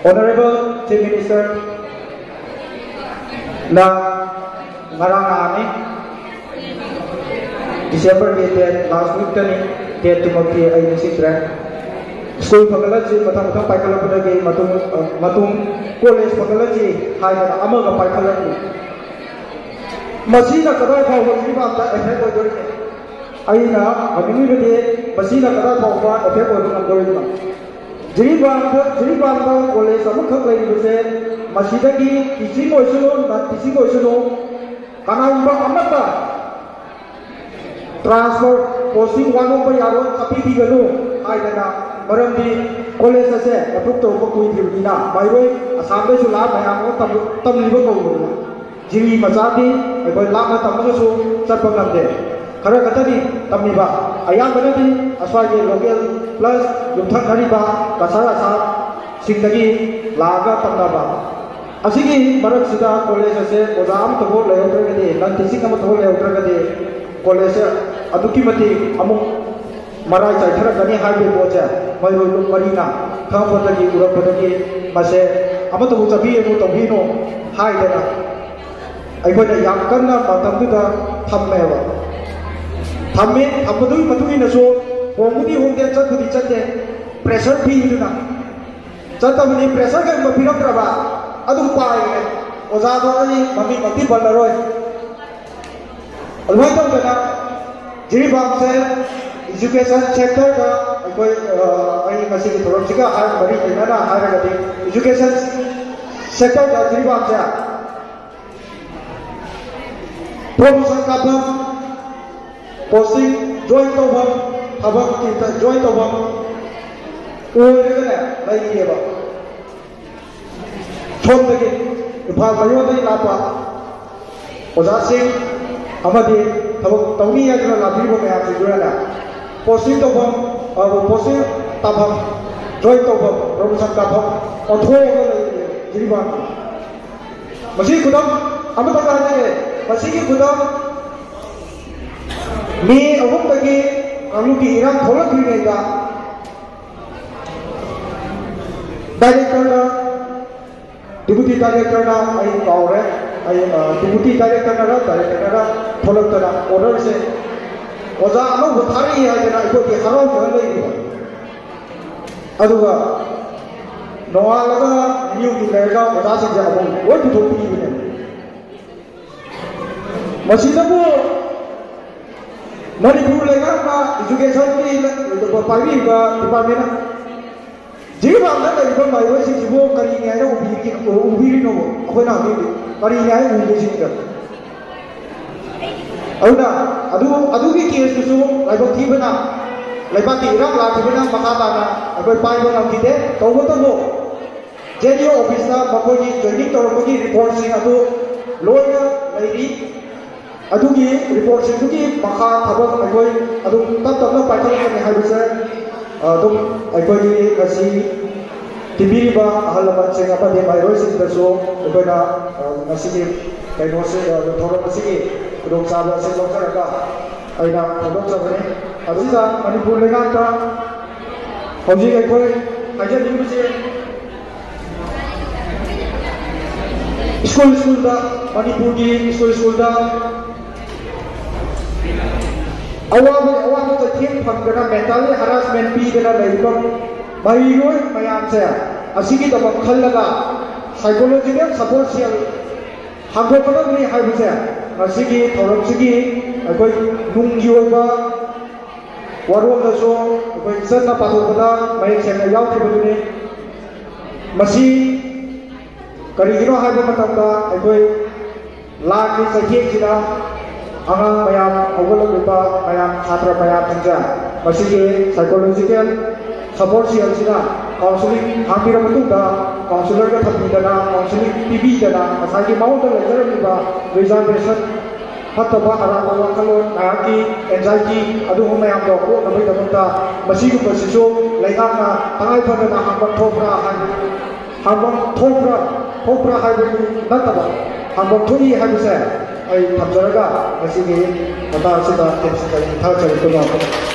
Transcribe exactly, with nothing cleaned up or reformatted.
Honorable Chief Minister ꯅ ꯉꯔꯥꯡ ꯅꯍꯥꯟꯅꯤ, December ꯒꯤ date last week ꯇꯅꯤ, date ꯇꯨꯃꯛꯇꯤ ꯑꯩ ꯅꯤꯡꯁꯤꯡꯗ꯭ꯔꯦ꯫ School ꯐꯒꯠꯂꯁꯤ, ꯃꯊꯪ ꯃꯊꯪ ꯄꯥꯏꯈꯠꯂꯛꯄꯗꯒꯤ ꯃꯇꯨꯡ, ꯑ, ꯃꯇꯨꯡ college ꯐꯒꯠꯂꯁꯤ ꯍꯥꯏꯗꯅ ꯑꯃꯒ ꯄꯥꯏꯈꯠꯂꯛꯏ꯫ ꯃꯁꯤꯅ ꯀꯗꯥꯏ ꯐꯥꯎꯕ ꯖꯤꯔꯤꯕꯥꯝꯗ effect ꯑꯣꯏꯗꯣꯔꯤꯕꯅꯣ? ꯑꯩꯅ ꯍꯪꯅꯤꯡꯂꯤꯕꯗꯤ, ꯃꯁꯤꯅ ꯀꯗꯥꯏ ꯐꯥꯎꯕ effect ꯑꯣꯏꯕ ꯉꯝꯗꯣꯔꯤꯕꯅꯣ? ꯖꯤꯔꯤꯕꯥꯝꯗ, ꯖꯤꯔꯤꯕꯥꯝꯗ college ꯑꯃꯈꯛ ꯂꯩꯔꯤꯕꯁꯦ, ꯃꯁꯤꯗꯒꯤ teaching ꯑꯣꯏꯁꯅꯨ, non teaching ꯑꯣꯏꯁꯅꯨ, ꯀꯅꯥꯒꯨꯝꯕ ꯑꯃꯠꯇ transfer, posting ꯋꯥꯅꯣꯛꯄ ꯌꯥꯔꯣꯏ, ꯆꯠꯄꯤꯈꯤꯒꯅꯨ ꯍꯥꯏꯗꯅ, ꯃꯔꯝꯗꯤ college ꯑꯁꯦ approve ꯇꯧꯔꯛꯄ ꯀꯨꯏꯗ꯭ꯔꯤꯕꯅꯤꯅ, ꯃꯍꯩꯔꯣꯏ ꯑꯁꯥꯝꯗꯩꯁꯨ ꯂꯥꯛꯑ ꯃꯌꯥꯝ ꯑꯃ ꯇꯝ-, ꯇꯝꯂꯤꯕ ꯀꯧꯕꯅꯤꯅ꯫ ꯖꯤꯔꯤ ꯃꯆꯥꯗꯤ ꯑꯩꯈꯣꯏ ꯂꯥꯞꯅ ꯇꯝꯃꯒꯁꯨ ꯆꯠꯄ ꯉꯝꯗꯦ꯫ ꯈꯔ ꯈꯛꯇꯅꯤ ꯇꯝꯃꯤꯕ, ꯑꯌꯥꯝꯕꯅꯗꯤ ꯑꯁ꯭ꯋꯥꯏꯒꯤ local plus ꯌꯨꯝꯊꯪꯅꯔꯤꯕ ꯀꯁꯥꯔ ꯑꯁꯥꯝꯁꯤꯡꯗꯒꯤ ꯂꯥꯛꯑꯒ ꯇꯝꯅꯕ꯫ ꯑꯁꯤꯒꯤ ꯃꯔꯛꯁꯤꯗ college ꯑꯁꯦ ꯑꯣꯖꯥ ꯑꯃꯠꯇꯐꯥꯎ ꯂꯩꯍꯧꯗ꯭ꯔꯒꯗꯤ, non teaching ꯑꯃꯠꯇꯐꯥꯎ ꯂꯩꯍꯧꯗ꯭ꯔꯒꯗꯤ, college ꯑꯁꯦ ꯑꯗꯨꯛꯀꯤ ꯃꯇꯤꯛ ꯑꯃꯨꯛ ꯃꯔꯥꯏ ꯆꯥꯏꯊꯔꯛꯀꯅꯤ ꯍꯥꯏꯕꯒꯤ ꯄꯣꯠꯁꯦ ꯃꯩꯔꯣꯏ ꯂꯨꯞ ꯃꯔꯤꯅ ꯈꯪꯉꯛꯄꯗꯒꯤ, ꯎꯔꯛꯄꯗꯒꯤ, ꯃꯁꯦ ꯑꯃꯠꯇꯕꯨ ꯆꯠꯄꯤꯒꯅꯨ, ꯇꯧꯕꯤꯒꯅꯨ ꯍꯥꯏꯗꯅ ꯑꯩꯈꯣꯏꯅ ꯌꯥꯝ ꯀꯟꯅ ꯃꯇꯝꯗꯨꯗ ꯊꯝꯃꯦꯕ꯫ ꯊꯝꯃꯤ, ꯊꯝꯕꯗꯨꯒꯤ ꯃꯇꯨꯡ ꯏꯟꯅꯁꯨ ꯍꯣꯡꯕꯨꯗꯤ ꯍꯣꯡꯗꯦ, ꯆꯠꯄꯨꯗꯤ ꯆꯠꯇꯦ, pressure ꯄꯤꯗꯨꯅ ꯆꯠꯇꯕꯅꯤ꯫ Pressure ꯀꯩꯒꯨꯝꯕ ꯄꯤꯔꯛꯇ꯭ꯔꯕ, ꯑꯗꯨꯝ ꯄꯥꯏꯔꯦ꯫ ꯑꯣꯖꯥꯗꯣ ꯑꯩ ꯃꯃꯤꯡꯃꯛꯇꯤ ꯄꯜꯂꯔꯣꯏ꯫ ꯑꯗꯨꯃꯥꯏꯅ ꯇꯧꯗꯅ ꯖꯤꯔꯤꯕꯥꯝꯁꯦ education sectorꯗ ꯑꯩꯈꯣꯏ, ꯑ, ꯑꯩ ꯉꯁꯤꯒꯤ ꯊꯧꯔꯝꯁꯤꯒ ꯍꯥꯏ-, ꯃꯔꯤ ꯂꯩꯅꯅ ꯍꯥꯏꯔꯒꯗꯤ education sectorꯗ ꯖꯤꯔꯤꯕꯥꯝꯁꯦ promotion ꯀꯥꯐꯝ, posting join ꯇꯧꯐꯝ, ꯊꯕꯛꯀꯤ join ꯇꯧꯐꯝ ꯑꯣꯏꯔꯒꯅꯦ ꯂꯩꯇꯦꯕ꯫ ꯁꯣꯝꯗꯒꯤ ꯏꯝꯐꯥꯜ ꯃꯌꯣꯟꯗꯒꯤ ꯂꯥꯛꯄ ꯑꯣꯖꯥꯁꯤꯡ ꯑꯃꯗꯤ ꯊꯕꯛ ꯇꯧꯅꯤ ꯍꯥꯏꯗꯨꯅ ꯂꯥꯛꯄꯤꯔꯤꯕ ꯃꯌꯥꯝꯁꯤꯡꯗꯨꯅꯅꯦ, posting ꯇꯧꯐꯝ, ꯑ, posting ꯇꯥꯐꯝ, join ꯇꯧꯐꯝ, promotion ꯀꯥꯐꯝ ꯑꯣꯟꯊꯣꯛꯑꯒ ꯂꯩꯔꯤꯕ ꯖꯤꯔꯤꯕꯥꯝ꯫ ꯃꯁꯤ ꯈꯨꯗꯝ ꯑꯃꯇꯪ ꯍꯥꯏꯖꯒꯦ꯫ ꯃꯁꯤꯒꯤ ꯈꯨꯗꯝ ꯃꯦ ꯑꯍꯨꯝꯗꯒꯤ ꯀꯥꯡꯂꯨꯞꯀꯤ ꯏꯔꯥꯡ ꯊꯣꯛꯂꯛꯇ꯭ꯔꯤꯉꯩꯗ ꯗꯥꯏꯔꯦꯛꯇꯔꯅ, ꯗꯤꯄꯨꯇꯤ ꯗꯥꯏꯔꯦꯛꯇꯔꯅ, ꯑꯩ ꯀꯥꯎꯔꯦ, ꯑꯩ ꯗꯤꯄꯨꯇꯤ ꯗꯥꯏꯔꯦꯛꯇꯔꯅꯔ ꯗꯥꯏꯔꯦꯛꯇꯔꯅꯔ ꯊꯣꯛꯂꯛꯇꯅ ꯑꯣꯔꯗꯔꯁꯦ ꯑꯣꯖꯥ ꯑꯅꯧꯕ ꯊꯥꯔꯛꯏ ꯍꯥꯏꯗꯅ ꯑꯩꯈꯣꯏꯒꯤ ꯍꯔꯥꯎꯗꯅ ꯂꯩꯔꯤꯕ꯫ ꯑꯗꯨꯒ ꯅꯣꯡꯉꯥꯜꯂꯒ ꯅꯤꯌꯨ ꯂꯩꯔꯒ ꯑꯣꯖꯥꯁꯤꯡꯁꯦ ꯑꯃꯨꯛ ꯂꯣꯏ ꯄꯨꯊꯣꯛꯄꯤꯕꯅꯦ꯫ ꯃꯁꯤꯗꯕꯨ ꯃꯅꯤꯄꯨꯔ ꯂꯩꯉꯥꯛꯅ, ꯏꯖꯨꯀꯦꯁꯟꯒꯤ ꯄꯥꯏꯕꯤꯔꯤꯕ ꯗꯤꯄꯥꯔꯠꯃꯦꯟꯅ ꯖꯤꯔꯤꯕꯥꯝꯗ ꯂꯩꯔꯤꯕ ꯃꯍꯩꯔꯣꯏꯁꯤꯡꯁꯤꯕꯨ ꯀꯔꯤꯅꯤ ꯍꯥꯏꯅ ꯎꯕꯤꯔꯤꯅꯣ? ꯑꯩꯈꯣꯏꯅ ꯍꯪꯕꯤꯔꯤ, ꯀꯔꯤꯅꯤ ꯍꯥꯏꯅ ꯎꯕꯤꯔꯤꯁꯤꯡꯗ? ꯑꯗꯨꯅ ꯑꯗꯨ, ꯑꯗꯨꯒꯤ ꯀꯦꯁꯇꯨꯁꯨ ꯂꯥꯏꯕꯛ ꯊꯤꯕꯅ, ꯂꯩꯕꯥꯛꯀꯤ ꯏꯔꯥꯡ ꯂꯥꯛꯈꯤꯕꯅ ꯃꯈꯥ ꯇꯥꯅ ꯑꯩꯈꯣꯏ ꯄꯥꯏꯕ ꯉꯝꯈꯤꯗꯦ꯫ ꯇꯧꯕꯇꯕꯨ ꯖꯦ ꯗꯤ ꯑꯣ ꯑꯣꯐꯤꯁꯇ ꯃꯈꯣꯏꯒꯤ ꯖꯣꯏꯅꯤꯡ ꯇꯧꯔꯛꯄꯒꯤ ꯔꯤꯄꯣꯔꯠꯁꯤꯡ ꯑꯗꯨ ꯂꯣꯏꯅ ꯂꯩꯔꯤ꯫ ꯑꯗꯨꯒꯤ ꯔꯤꯄꯣꯔꯠꯁꯤꯡꯗꯨꯒꯤ ꯃꯈꯥ ꯊꯕꯛ ꯑꯩꯈꯣꯏ ꯑꯗꯨꯝ ꯇꯞ ꯇꯞꯅ ꯄꯥꯏꯈꯠꯂꯛꯀꯅꯤ ꯍꯥꯏꯕꯁꯦ, ꯑꯗꯨꯝ ꯑꯩꯈꯣꯏꯒꯤ ꯉꯁꯤ ꯇꯤꯟꯕꯤꯔꯤꯕ ꯑꯍꯜ ꯂꯃꯟꯁꯤꯡ ꯑꯃꯗꯤ ꯃꯍꯩꯔꯣꯏꯁꯤꯡꯗꯁꯨ ꯑꯩꯈꯣꯏꯅ, ꯑ, ꯉꯁꯤꯒꯤ ꯀꯩꯅꯣꯁꯤ, ꯑ, ꯊꯧꯔꯝ ꯑꯁꯤꯒꯤ ꯈꯨꯗꯣꯡꯆꯥꯕ ꯑꯁꯤ ꯂꯧꯖꯔꯒ ꯑꯩꯅ ꯐꯣꯡꯗꯣꯛꯆꯕꯅꯤ꯫ ꯑꯗꯨꯗ ꯃꯅꯤꯄꯨꯔ ꯂꯩꯉꯥꯛꯇ ꯍꯧꯖꯤꯛ ꯑꯩꯈꯣꯏ ꯍꯥꯏꯖꯅꯤꯡꯕꯁꯤ, ꯁ꯭ꯀꯨꯜ ꯁ꯭ꯀꯨꯜꯗ, ꯃꯅꯤꯄꯨꯔꯒꯤ ꯁ꯭ꯀꯨꯜ ꯁ꯭ꯀꯨꯜꯗ ꯑꯋꯥꯕ, ꯑꯋꯥꯕ ꯆꯩꯊꯦꯡ ꯐꯪꯗꯅ, ꯃꯦꯟꯇꯦꯜꯂꯤ ꯍꯔꯥꯁꯃꯦꯟ ꯄꯤꯗꯅ ꯂꯩꯔꯤꯕ ꯃꯍꯩꯔꯣꯏ ꯃꯌꯥꯝꯁꯦ ꯑꯁꯤꯒꯤꯗꯃꯛ ꯈꯜꯂꯒ ꯁꯥꯏꯀꯣꯂꯣꯖꯤꯀꯦꯜ ꯁꯄꯣꯔꯠ ꯁꯦꯜ ꯍꯥꯡꯗꯣꯛꯀꯗꯕꯅꯤ ꯍꯥꯏꯕꯁꯦ ꯉꯁꯤꯒꯤ ꯊꯧꯔꯝꯁꯤꯒꯤ ꯑꯩꯈꯣꯏ ꯅꯨꯡꯒꯤ ꯑꯣꯏꯕ ꯋꯥꯔꯣꯜꯗꯁꯨ ꯑꯩꯈꯣꯏ ꯆꯟꯅ ꯄꯥꯊꯣꯛꯄꯗ ꯃꯌꯦꯛ ꯁꯦꯡꯅ ꯌꯥꯎꯈꯤꯕꯗꯨꯅꯤ꯫ ꯃꯁꯤ ꯀꯔꯤꯒꯤꯅꯣ ꯍꯥꯏꯕ ꯃꯇꯝꯗ ꯑꯩꯈꯣꯏ ꯂꯥꯟꯒꯤ ꯆꯩꯊꯦꯡꯁꯤꯅ ꯑꯉꯥꯡ ꯃꯌꯥꯝ, ꯍꯧꯒꯠꯂꯛꯂꯤꯕ ꯃꯌꯥꯝ, ꯁꯥꯇ꯭ꯔ ꯃꯌꯥꯝꯁꯤꯡꯁꯦ ꯃꯁꯤꯒꯤ ꯁꯥꯏꯀꯣꯂꯣꯖꯤꯀꯦꯜ ꯁꯄꯣꯔꯠ ꯁꯦꯜꯁꯤꯅ ꯀꯥꯎꯟꯁꯤꯂꯤꯡ ꯍꯥꯡꯕꯤꯔ ꯃꯇꯨꯡꯗ ꯀꯥꯎꯟꯁꯤꯂꯔꯒ ꯊꯝꯕꯤꯗꯅ, ꯀꯥꯎꯟꯁꯤꯂꯤꯡ ꯄꯤꯕꯤꯗꯅ ꯉꯁꯥꯏꯒꯤ ꯃꯉꯣꯟꯗ ꯂꯩꯖꯔꯝꯃꯤꯕ ꯔꯤꯖꯥꯔꯕꯦꯁꯟ, ꯐꯠꯇꯕ ꯑꯔꯥꯟꯕ ꯋꯥꯈꯜꯂꯣꯟ, ꯉꯥꯏꯍꯥꯛꯀꯤ ꯑꯦꯟꯖꯥꯏꯇꯤ, ꯑꯗꯨꯒꯨꯝꯕ ꯃꯌꯥꯝꯗꯣ ꯀꯣꯛꯅꯕꯒꯤꯗꯃꯛꯇ ꯃꯁꯤꯒꯨꯝꯕꯁꯤꯁꯨ ꯂꯩꯉꯥꯛꯅ ꯇꯉꯥꯏ ꯐꯗꯅ ꯍꯥꯡꯐꯝ ꯊꯣꯛꯄ꯭ꯔꯥ ꯍꯥꯏꯕ, ꯍꯥꯡꯐꯝ ꯊꯣꯛꯄ꯭ꯔꯥ, ꯊꯣꯛꯄ꯭ꯔꯥ ꯍꯥꯏꯕꯗꯨ ꯅꯠꯇꯕ, ꯍꯥꯡꯐꯝ ꯊꯣꯛꯏ ꯍꯥꯏꯕꯁꯦ ꯑꯩ ꯊꯝꯖꯔꯒ ꯉꯁꯤꯒꯤ ꯃꯇꯥꯡ ꯑꯁꯤꯗ ꯊꯦꯡꯅꯖꯔꯤ, ꯊꯥꯒꯠꯆꯔꯤ ꯄꯨꯟꯅ꯫